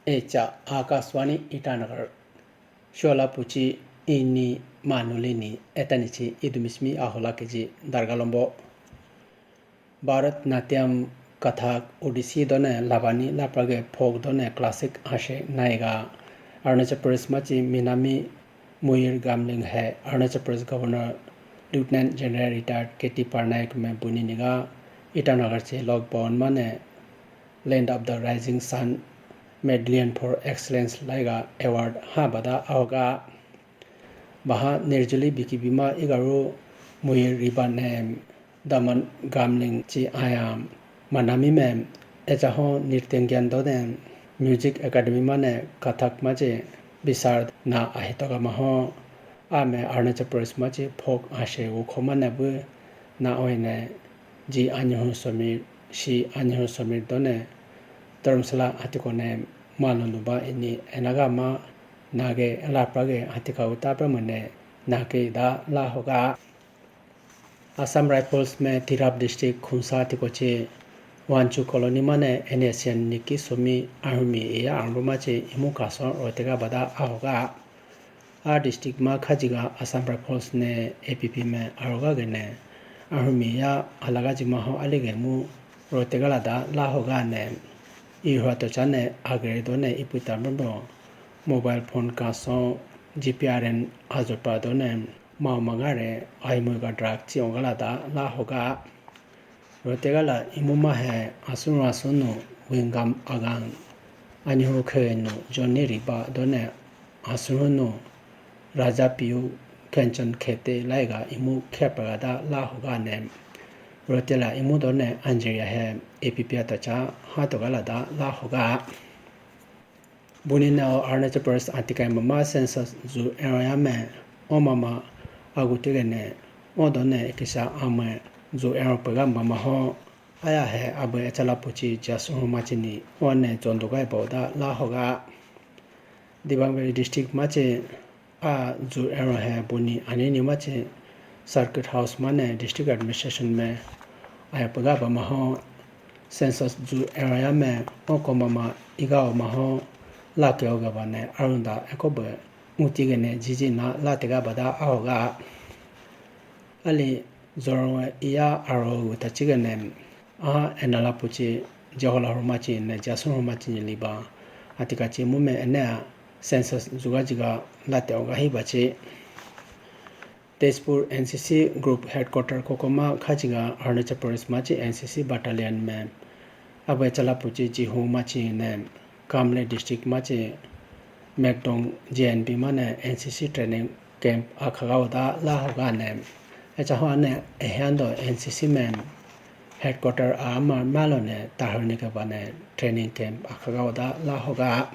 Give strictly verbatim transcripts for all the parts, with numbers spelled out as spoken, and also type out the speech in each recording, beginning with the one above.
Echa Akashvani Itanagar. Shola puchi ini manulini etanichi idumismi ahola keji dargalombo. Bharatanatyam, Kathak, Odissi done Lavani laprage folk done classic ashe naiga. Arunachal Pradesh machi Minami Moyur Gamling hai Arunachal Pradesh Governor Lieutenant General Retired K T Parnaik me buni niga Itanagar che Lok Bhavan mane Land of the Rising Sun Medallion for Excellence laiga award ha bada ahoga. Baha nirjuli biki bima igaru Moyur Riba nem Daman Gamling chi aya manami me echaho nirtengyan done Music Academy mane Kathak machi bisar na ahitoga maho. Ame Arunachal Pradesh machi folk ashe ukho mane bu na oine ji anyihu somir, shi anyihu somir done Dharamsala atikone malunuba ini enaga ma nage laprage atika utapra mane nake da lahoga. Assam Rifles me Tirap District Khunsa tikochi Wanchu Colony mane N S C N niki somi ahumi iya arumbo machi imu kaso rotega bada ahoga. A district ma khajiga Assam Rifles ne A P P me aroga gene ahumi ya alaga jima ho alige mu rotegala da lahoga ne ihwa to chane agere done iputa bro mobile phone kaso G P R N ajopa done mau magare aimui ga drug chi ongala da lahoga. Rotegala imu ma he asunu asunu Wingam Agang, anyihu khenu Johnny Riba done asunu Raja Piu Kenchan Khete laiga imu khepagada lahoga ne. Rotela imu done anjiriya he A P P atacha hatogala da lahoga. Buni nao Arunachal Pradesh atikai mama census zu ero yame o mama agu tigene o done kisa ame zu ero pega mama ho. Aya he abe echala puchi jasu ho machini o ne chondugai boda lahoga. Dibang Valley District machi a zu ero he buni anini machi Circuit House mane District Administration me aya pega ba maho. Census zu ero yame o koma ma iga o maho la ke o gaba ne arunda ekobe nguti gene jiji na la tega bada ahoga. Ali zoro iya aro guta chigene a enala puchi jehola hurmachi ne jasun hurmachi liba atika chi mume ene census juga jiga la te oga hi bachi. Tezpur N C C Group Headquarter kokoma khajiga Arunachal Pradesh machi N C C Battalion me abe chala puchi jihu machi ne Kamle District machi Mekdong J N P mane N C C Training Camp akhaga oda lahoga ne. Echa ho ane ehyando N C C me Headquarter ama malo ne tahar ni kabane Training Camp akhaga oda lahoga.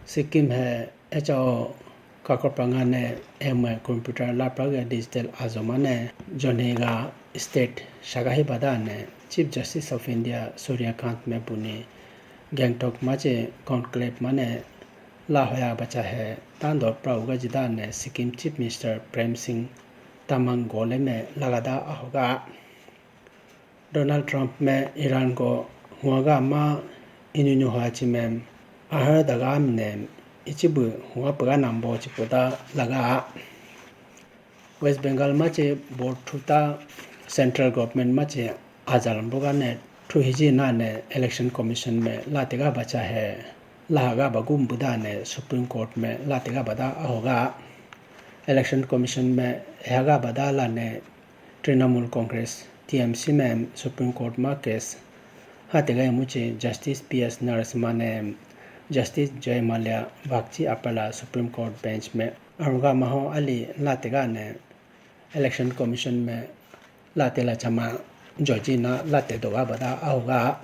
Sikkim he Echa o kakopra nga ne M A computer lapra ge digital azoma ne jone ga state shagahi bada ne Chief Justice of India Surya Kant me puni Gangtok machi conclave mane la hoya bacha he tando pra uga jida ne Sikkim Chief Minister Prem Singh Tamang gole me lagada ahoga. Donald Trump me Iran ko huaga ma inyunyu ha chi mem ahar daga minem ichibu hua paga nambo chipuda laga. West Bengal machi board thuta central government machi ajalambo ga ne thu hiji na ne election commission me latiga bacha he lahaga bagum buda ne Supreme Court me latiga bada ahoga. Election commission me haga bada la ne Trinamool Congress, T M C me Supreme Court ma case hatega imuchi Justice P S Narasimha ne Justice Jay Mallya bakchi apala Supreme Court bench me aruga maho ali latega ne Election Commission me latela chama joji na late doga bada ahoga.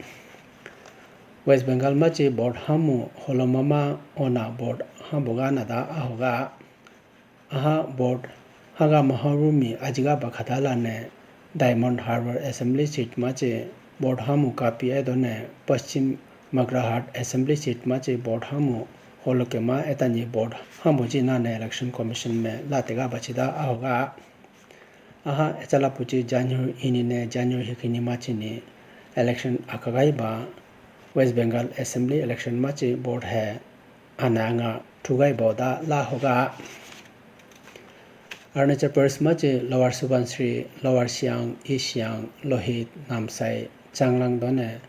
West Bengal machi board hamu holomama ona board haboga nada ahoga. Aha board haga maharumi ajiga bakhatala ne Diamond Harbour Assembly Seat machi board hamu kapi edo ne Paschim Magrahat Assembly Seat machi board hamu holokema etani board hamu ji na ne Election Commission me latega bachida ahoga. Aha echala puchi January ini ne January hikini machi ni election akagai ba West Bengal Assembly election machi vote he ananga thugai boda la hoga. Arunachal Pradesh machi Lower Subansiri, Lower Siang, East Siang, Lohit, Namsai, Changlang done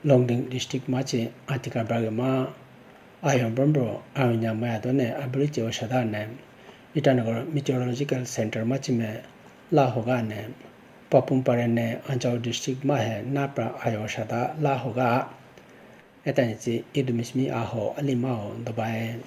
Longding district machi atika brage ma ayon brombo ayonya maya done abri che oshada ne Itanagar Meteorological Center machi me la hoga ne Papum Pare ne Anjaw district ma he napra ayo shada la hoga. Etani chi idumismi aho alima ho dobae.